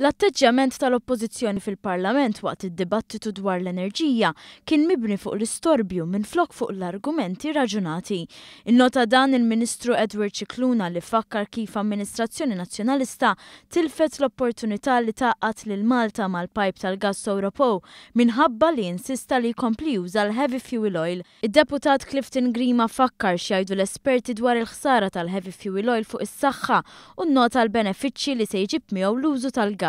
L-atteġġjament tal-Oppożizzjoni fil-Parlament waqt id-dibattitu dwar l-enerġija kien mibni fuq l-istorbju minflok fuq l-argumenti raġunati. Innota dan il-Ministru Edward Scicluna li fakkar kif amministrazzjoni Nazzjonalista tilfet l-opportunità li tgħaqqad lil Malta mal-pajp tal-gass Ewropew minħabba li insista li jkompli juża l-heavy fuel oil. Id-Deputat Clifton Grima fakkar x'jgħidu l-esperti dwar il-ħsara tal-heavy fuel oil fuq is-saħħa u nnota l-benefiċċji li se jġib miegħu l-użu tal-gass.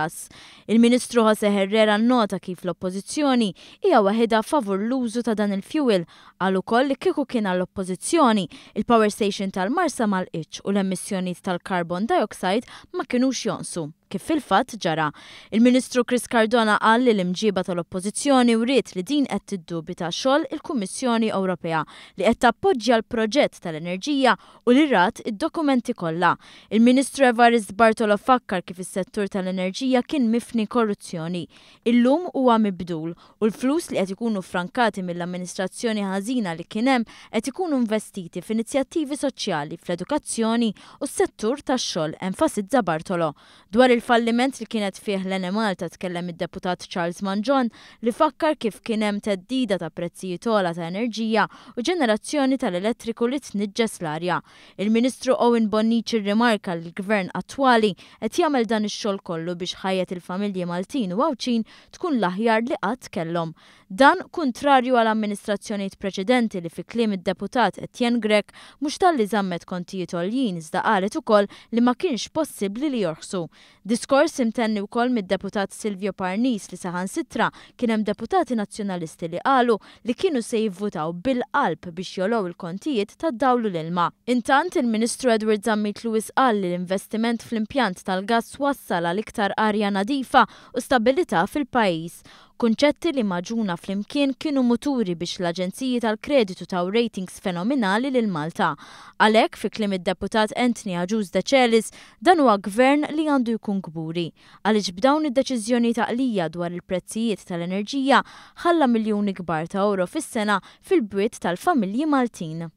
Il-Ministru Jose Herrera nnota kif l-Oppożizzjoni hija waħidha favur l-użu ta' dan il-fuel. Qal ukoll li kieku kien għall-Oppożizzjoni, il-power station tal-Marsa ma lqitx u l-emissjonijiet tal-carbon dioxide ma kinux jonqsu. Kif fil-fatt ġara. Il-Ministru Chris Cardona qal li l-imġieba tal-Oppożizzjoni wriet li din qed tiddubita xogħol il-Kummissjoni Ewropea li qed tappoġġja l-proġett tal-enerġija u li rat id-dokumenti kollha. Il-Ministru Evarist Bartolo fakkar kif is-settur tal-enerġija kien mifni korruzzjoni. Illum huwa mibdul u l-flus li qed ikunu ffrankati mill-amministrazzjoni ħażina li kien hemm qed ikunu investiti f'inizjattivi soċjali, fl-edukazzjoni u s-settur tax-xogħol, enfasizza Bartolo. Dwar il-falliment li kienet fih l-Enemalta tkellem id-Deputat Charles Mangion li fakkar kif kien hemm theddida ta' prezzijiet ogħla ta' enerġija u ġenerazzjoni tal-elettriku li tniġġes l-arja. Il-Ministru Owen Bonnici rrimarka li l-Gvern attwali qed jagħmel dan ix-xogħol kollu biex ħajjet il-familji Maltin u Għawdxin tkun l-aħjar li qatt kellhom. Dan kuntrarju għal amministrazzjonijiet preċedenti li fi kliem id-Deputat Etienne Grech mhux talli żammet kontijiet għoljin iżda qalet ukoll li ma kienx possibbli li jorħsu. Diskors imtenni wkoll mid-Deputat Silvio Parnis li saħansitra kien hemm deputati Nazzjonalisti li qalu li kienu se jivvutaw bil-qalb biex jogħlew il-kontijiet tad-dawl u l-ilma. Intant, il-Ministru Edward Zammit Lewis qal li l-investiment fl-impjant tal-gass wassal għal iktar arja nadifa u stabilità fil-pajjiż. Kunċetti li magħġuna flimkien kienu muturi biex l-aġenziji tal-kreditu taw ratings fenominali lil Malta. Għalhekk, fi kliem id-Deputat Anthony Agius Decelis, dan huwa Gvern li għandu jkun kburi, għaliex b'dawn id-deċiżjonijiet għaqlija dwar il-prezzijiet tal-enerġija ħalla miljuni kbar ta' ewro fis-sena fil-bwiet tal-familji Maltin.